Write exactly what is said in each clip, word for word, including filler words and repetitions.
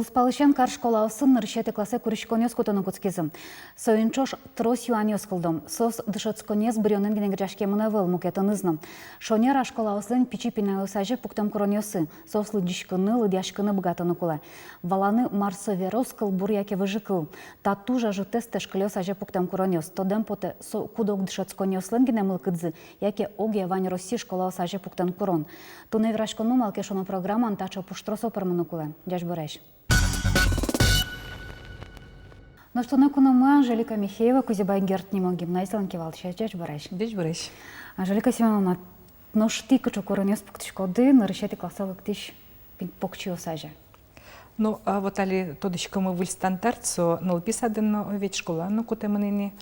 Пӧлысен кар школаосын нырысетӥ классэ куриськонъёс кутыны кутскизы. Соин ӵош трос юанъёс кылдо. Соос дышетсконэз быръёнэн гинэ герӟаськемын ӧвӧл, мукетыныз но. Шонер-а школаослэн пичи пиналъёс азе пуктэм куронъёссы? Соос лыдӟиськыны, лыдъяськыны быгатыны кулэ. Валаны, мар со верос, кылбур яке выжыкыл. Та туж ӧжытэз тэшкыльёс азе пуктэм куронъёс. Тодэм потэ, со куд-ог дышетсконъёслэн гинэ мылкыдзы, яке огъя вань Россиысь школаос азе пуктэм курон. Туннэ вераськом, малы ке шуоно программаын таӵе пуштросо пӧрмыны кулэ. Ӟечбуресь. Нош туннэ куномы Анжелика Михеева, Кузебай Герд нимо гимназилэн кивалтӥсез. Ӟечбуресь. Ӟечбуресь. Анжелика Семёновна, нош тӥ кыӵе куронъёс пуктӥськоды нырысетӥ классэ лыктӥсь пи-, покчиос азе? Ну, а вот али тодӥськомы выль стандарт, со нылпи садын но, о, ведь школаын но кутэмын ини,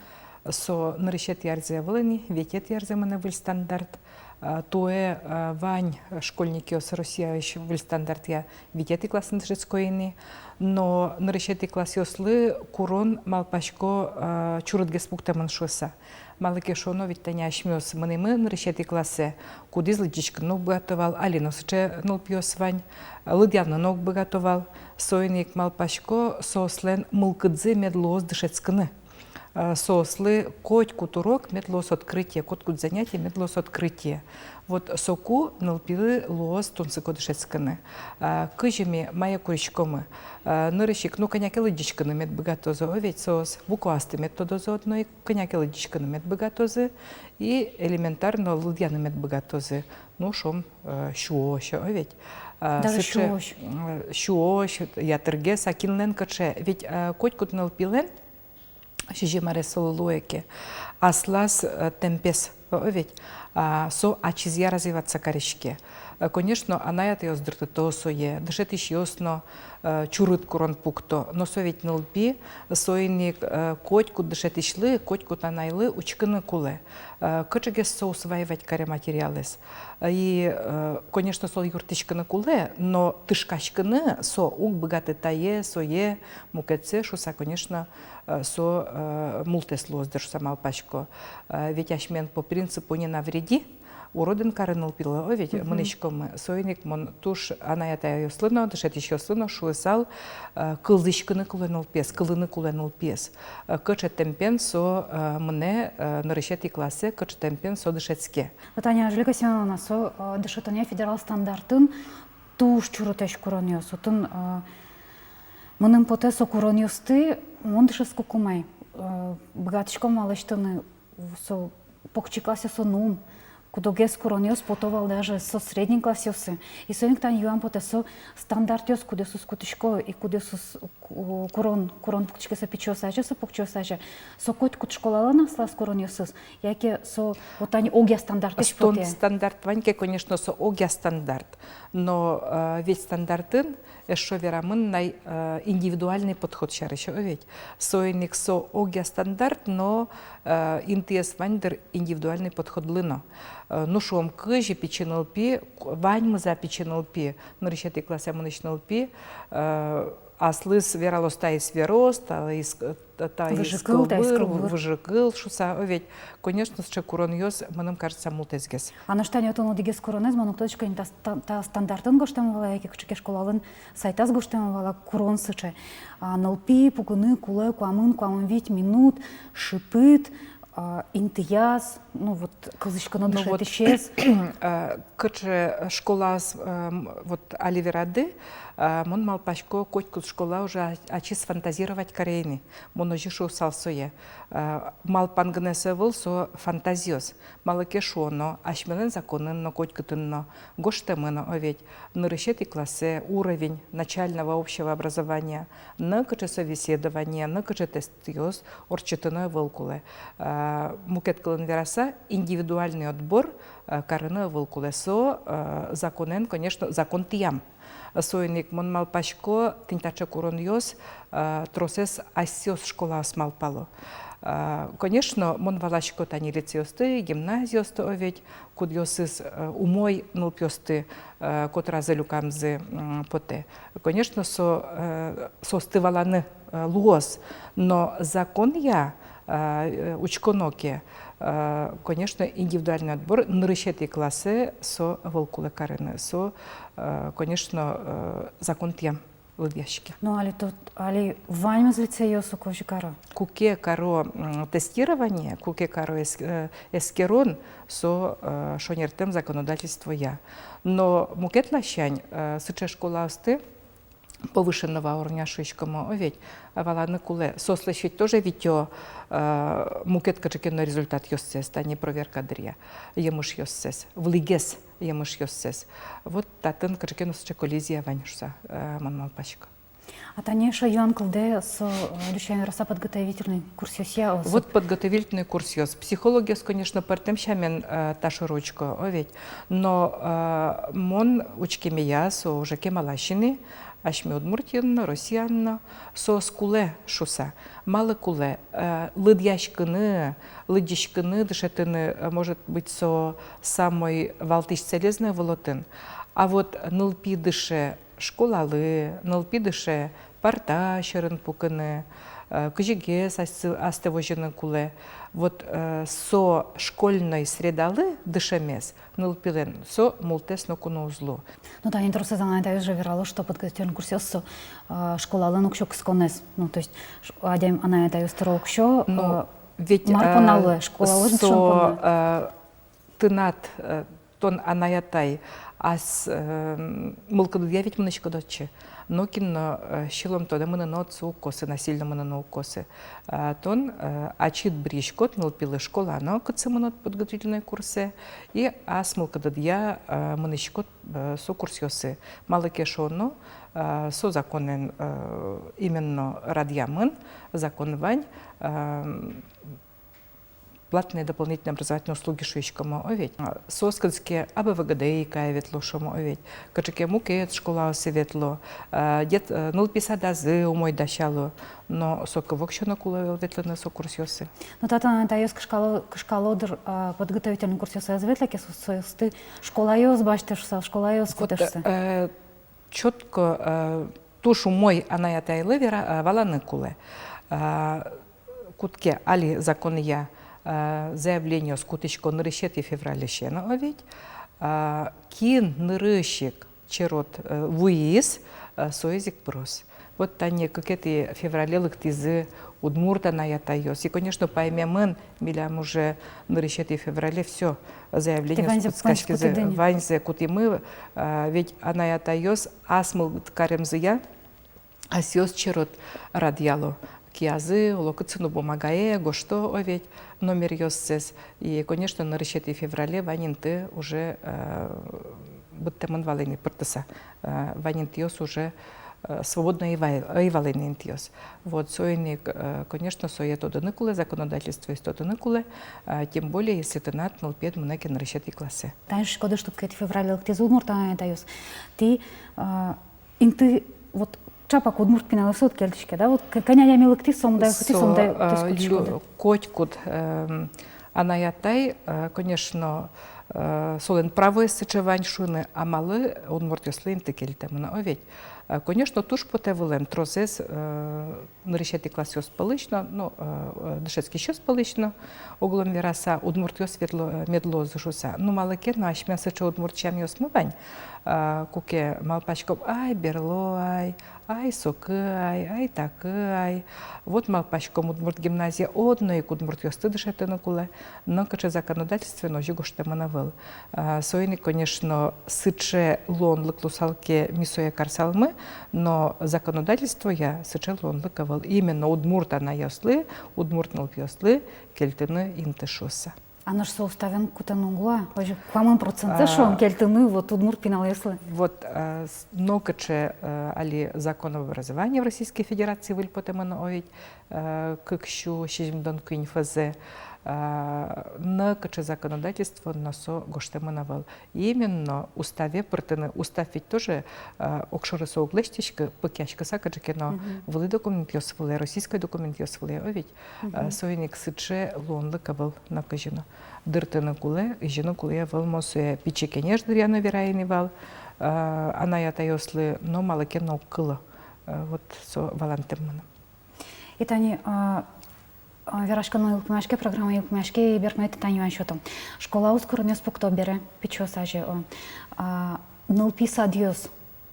со нырысетӥ арзэ ӧвӧл ини, витетӥ арзэ мынэ выль стандарт. А, туэ, а, вань школьникъёс Россиысь выль стандартъя витетӥ классын дышетско ини, но нырысетӥ классъёслы курон, малпасько, а, чурытгес пуктэмын шуыса. Малы ке шуоно, ведь тани асьмеос мынӥмы нырысетӥ классэ, кудӥз лыдӟиськыны но уг быгато вал, али но сыӵе нылпиос вань, лыдъяны но уг быгато вал. Соин ик, малпасько, соослэн мылкыдзы мед луоз дышетскыны. Э, соослы котькуд урок мед луоз открытие, котькуд занятие мед луоз открытие. Вот соку нылпилы луоз тунсыко дышетскыны. Э, кызьы ми мае куриськомы? Э, нырысь ик, ну, кӧня ке лыдӟиськыны мед быгатозы, о, ведь соос букваосты мед тодозы одно ик, кӧня ке лыдӟиськыны мед быгатозы и элементарно лыдъяны мед быгатозы. Ну, шуом, э, сюозь, о, ведь. Э, даже сыӵе, сюозь. Э, сюозь, ятыргес, а кинлэн кыӵе. Ведь, э, котькуд нылпилэн, сизьым арес солы луэ ке, аслаз, э, темпез, о, ведь, а, со ачизъя развиваться кариське. Э, конечно, анай-атайёс дыртыто сое, дышетӥсьёс но, э, чурыт курон пукто, но со ведь нылпи, соин ик, э, котькуд дышетӥсьлы, котькуд анайлы учкыны кулэ, э, кыӵегес со усваивать каре материалэз. И, э, конечно, солы юрттӥськыны кулэ, но тышкаськыны со уг быгаты тае, сое, мукетсэ шуыса, конечно, э, со, э, мултэс луоз, дыр, шуыса малпасько. Э, ведь асьмелэн по принципу «не навреди», уродэн кары нылпилы, о, ведь, мгм, мынӥськомы. Соин ик мон туж анай-атайёслы но, дышетӥсьёслы но шуысал, э, кылзӥськыны кулэ нылпиез, кылыны кулэ нылпиез. Э, кыӵе темпен со, э, мынэ, э, нырысетӥ классэ, кыӵе темпен со дышетске. Вот, Анжелика Семёновна, со, э, дышетонъя федерал стандартын туж чурытэсь куронъёс. Отын, э, мыным потэ, со куронъёсты мон дышетскыкум ай, э, быгатӥсько ма лэсьтыны со покчи классъёсын ум, куд-огез куронъёс пото вал даже со средний классъёсы. И соин ик тани юан потэ, со стандартъёс, кудъёсыз кутӥсько и кудъёсыз ку-, курон, курон пуктӥське со пичиос азе, со покчиос азе. Со котькуд школалэн аслаз куронъёсыз, яке со вот тани огъя стандартъёс потэ? Стандарт вань ке, конечно, со огъя стандарт. Но, э, ведь стандартын эшшо верамын на, э, индивидуальный подход сярысь, о, ведь. Соин ик со огъя стандарт, но, э, интыез вань, дыр, индивидуальный подходлы но. Э, ну, шуом, кызьы пичи нылпи, ку-, ваньмыз-а пичи нылпи, нырысетӥ классэ мынӥсь нылпи, э, аслыз вералоз: таиз верос, таиз, э, та-, таиз выжыкыл, таиз кылбур, кылбур, выжыкыл шуыса, о, ведь, конечно, сыӵе куронъёс, мыным кажется, мултэсгес. А нош тани отын одӥгез куронэз, мон уг тодӥськы, та ста-, та стандартын гожтэмын вал-а, яке кыӵе ке школалэн сайтаз гожтэмын вал-а, курон сыӵе: а, нылпи пукыны кулэ куамын, куамын вить минут шыпыт, а, интыяз, ну вот, кылзӥськыны дышетӥсез. Ну вот, а, кыӵе школаос, а, м, вот али верады, а, мон малпасько, котькуд школа уже а-, ачиз фантазировать каре ини, мон озьы шуысал сое. А, малпан гинэ со ӧвӧл, со фантазиос. Малы ке шуоно, асьмелэн законын но, котькытын но гожтэмын, о, ведь, нырысетӥ классэ, уровень начального общего образования, нокыӵе собеседование, нокыӵе тестъёс ортчытыны ӧвӧл кулэ. А, мукет кылын вераса, индивидуальный отбор, а, карыны ӧвӧл кулэ. Со, а, законэн, конечно, закон тӥям. Соин ик мон малпасько, тӥни таӵе куронъёс, а, тросэз асьсэос школаос малпало. А, конечно, мон валасько тани лицейёсты, гимназиосты, о, ведь, кудъёсыз, э, умой нылпиосты, э, котыразы люкамзы, м, потэ. Конечно, со, э, соосты валаны, э, луоз, но законъя, э, учконо ке, э, конечно, индивидуальный отбор нырысетӥ классэ со ӧвӧл кулэ карыны. Со, э, конечно, э, закон тӥям. лыдъяське. Но али тот, али ваньмыз лицейёс озьы каро. Куке каро, м, тестирование, куке каро эс-, э, эскерон, со, э, шонертэм законодательствоя. Но мукет ласянь, э, сыӵе школаосты повышенного уровня шуиськом, о ведь, валаны кулэ. Соослэсь ведь тоже витё, э, мукет кыӵе ке но результатъёссэс, тани проверка дыръя, емышъёссэс, вылӥгес емышъёссэс. Вот татын кыӵе ке но сыӵе коллизия вань шуса, э, мон малпасько. А тани эшшо юан кылдэ со, э, Люсян вераса, подготовительный курсъёсъя, о, со. Вот подготовительный курсъёс. Психологъёс, конечно, пӧртэм сямен, э, та шоры учко, о ведь. Но, э, мон учкемея, со уже кемалась ини, асьме Удмуртиын но, Россиын но, соос кулэ шуса. Малы кулэ, э, лыдъяськыны, лыдӟиськыны, дышетыны, э, может быть, со самой валтӥсь целез но ӧвӧл отын. А вот нылпи дыше школалы, нылпи дыше парта сьӧрын пукыны, э, кызьыгес ас-, астэ возьыны кулэ. Вот, э, со школьной средалы дышемез нылпилэн, со мултэс ноку но уз лу. Ну, тани тросэз анай-атайёс же верало, что подготовительный курсъёс со, э, школалэн уксё кысконэз. Ну, то есть, ш-, адями, анай-атайёс тыро уксё, ну, э, ведь, мар понна, э, луэ, школалэн со, дышон понна, э, тынад, э, тон анай-атай, ас, э, мылкыдыдъя ведь мынӥськод отчы. Нокин но, э, сюлэм тодэ мыныны отсы уг косы, насильно мыныны уг косы. Э, тон, э, ачид бырйиськод нылпилы школа но, кытчы мынод подготовительной курсэ, и ас мылкыдыдъя, э, мынӥськод, э, со курсъёсы. Малы ке шуоно, э, со законэн, э, именно радъямын, закон вань, э, платные дополнительные образовательные услуги шуиськом, о ведь. Соос кытчы ке А Б В Г Д икае ветло шуом, о ведь. Кыӵе ке мукет школаосы ветло. Э, дет-, э, нылпи садазы умой дасяло. Но соку воксё но кулэ ӧвӧл ветлыны со курсъёсы. Но татын анай-атайёс кышкало, кышкало дыр, э, подготовительный курсъёсы ӧз ветлэ ке, со-, соосты школаёс басьто шуса, школаёс кутэ шуса. Вот, э, чётко, э, туж умой анай-атайлы вера-, э, валаны кулэ. Э, кутске али законъя, э, заявлениос кутӥсько нырысетӥ февралесен, о ведь. Э, кин нырысь ик черод, э, вуиз, э, соиз ик пыроз. Вот тани кыкетӥ феврале лыктӥзы удмурт анай-атайёс. И, конечно, паймемын, милям уже нырысетӥ феврале всё, заявлениос кутскизы, ваньзэ кутӥмы, а, ведь анай-атайёс ас мылкыд каремзыя асьсэос черод радъяло. Киязы, оло кытчы но бумагае гожто, о ведь, номеръёссэс. И, конечно, нырысетӥ феврале вань инты уже, э, быдтэмын вал ини пыртыса. Э, вань интыос уже, э, свободно ӧй вал, ӧй вал ини интыос. Вот, соин ик, э, конечно, сое тодыны кулэ, законодательствоез тодыны кулэ, э, тем более, если тынад нылпиед мынэ ке нырысетӥ классэ. Тани шуиськоды, что кыкетӥ феврале лыктӥзы удмурт анай-атайёс. Тӥ, э, инты вот чапак удмурт пиналъёслы кельтӥське, да? Вот к-, кӧня адями лыктӥз, сомында ик кутӥз, сомында ик, э, то есть, кутӥськоды. Котькуд, эм, анай-атай, э, конечно, э, солэн правоез сыӵе вань шуыны, а малы удмуртъёслы инты кельтэмын, о ведь. Э, конечно, туж потэ вылэм, тросэз, э, нырысетӥ классъёс пӧлысь но, ну, э, э, дышетскисьёс пӧлысь но, оглом вераса, удмуртъёс ведло-, э, мед луозы шуса. Ну, малы ке но асьмеос сыӵе удмурт сямъёсмы вань, э, куке малпаськом: ай, берло ай, ай, соку ай, ай, таку ай. Вот малпаськом, удмурт гимназие одно ик удмуртъёсты дышетыны кулэ, но кыӵе законодательствоын озьы гожтэмын ӧвӧл. А, соин ик, конечно, сыӵе луонлык луысал ке, ми сое карысалмы, но законодательствоя сыӵе луонлык ӧвӧл. Именно удмурт анайёслы, удмурт нылпиослы кельтыны инты шуса. А нош со уставен кутыны уг луы-а? Озьы куамын процентлы, а, шуом, кельтыны вот удмурт пиналъёслы. Вот, а, с-, нокыӵе, а, али закон об образовании в Российской Федерации выль потэмын, о ведь, э, кык сю сизьымдон куинь ф з, э, нокыӵе законодательствоын но со гожтэмын ӧвӧл. Именно уставе пыртыны, устав ведь тоже, э, огшоры со уг лэсьтӥськы, пыкъяськыса кыӵе ке но, мгм, вылӥ документъёс вылэ, российской документъёс вылэ, о ведь. Э, мгм. Соин ик сыӵе луонлык ӧвӧл нокызьы но. Дыртыны кулэ, изьыны кулэ ӧвӧл, мон сое Пичи Кенеш дыръя но верай ини вал, э, анай-атайёслы, но малы ке но уг кыло. Э, вот со валантэм мыным. И тани, а, а, вераськон йылпумъяське, программа йылпумъяське, и берпуметӥ тани юан сёто. Школаос куронъёс пукто бере, пичиос азе, о. А, нылпи садъёс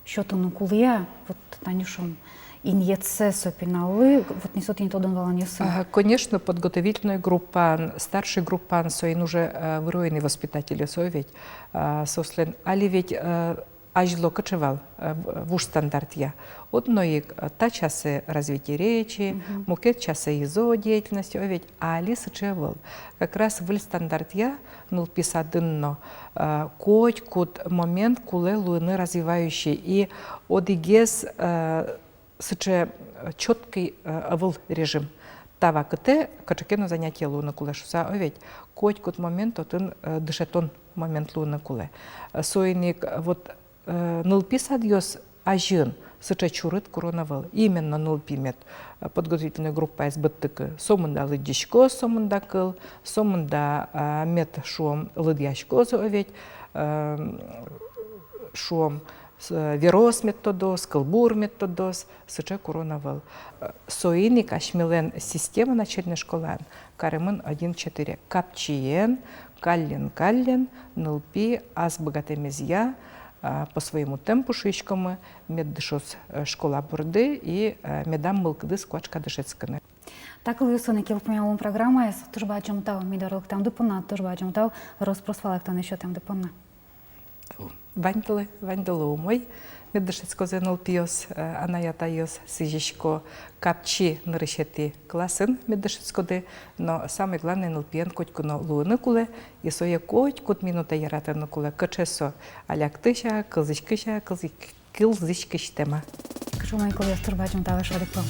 сётыны кулэ-а, вот, тани шуом, инъетсэ со пиналлы, вот, ни со тӥни тодон-валанъёсын? А, конечно, подготовительной группаын, старшей группаын соин уже, э, выро ини воспитательёс, о ведь, а, соослэн али ведь, э, азьло кыӵе вал, э, в-, вуж стандартъя. Одно ик, э, та часэ развитие речи, мукет часэ ИЗО деятельность, о ведь, али сыӵе ӧвӧл. Как раз выль стандартъя нылпи садын но, э, котькуд момент кулэ луыны развивающий, и одӥгез, э, сыӵе, э, чёткий, э, ӧвӧл режим. Та вакытэ кыӵе ке но занятие луыны кулэ шуса, о ведь, котькуд момент отын, э, дышетон момент луыны кулэ. Э, соин ик, вот, э, нылпи садъёс азьын сыӵе чурыт курон ӧвӧл. Именно нылпи мед, э, подготовительной группаез быдтыкы. Сомында лыдӟиськоз, сомында кыл, сомында, э, мед, шуом, лыдъяськоз, о ведь, э, шуом, с-, э, верос мед тодоз, кылбур мед тодоз, сыӵе курон ӧвӧл. Э, соин ик асьмелэн система начальной школаын каремын один-четыре. Капчиен, каллен-каллен, нылпи ас быгатэмезъя, а, по своему темпу, шуиськомы, мед дышоз, э, школа борды и, э, медам мылкыдыз куашка дышетскыны. Та кылъёсын ик йылпумъялом программаез. Туж бадӟым тау ми доры лыктэмды понна, туж бадӟым тау рос-прос валэктонъёс сётэмды понна. Ваньдылы, ваньдылы умой мед дышетскозы нылпиос, э, анай-атайёс, сӥзисько, капчи нырысетӥ классын мед дышетскоды, но самой главной, нылпиен котьку но луыны кулэ, и сое котькуд минутэ яратыны кулэ, кыӵе со аляктӥсь-а, кылзӥськись-а, кылзӥ-, кылзӥськисьтэм-а. Кыӵе умой кылъёс, туж бадӟым тау, шуод ик пол.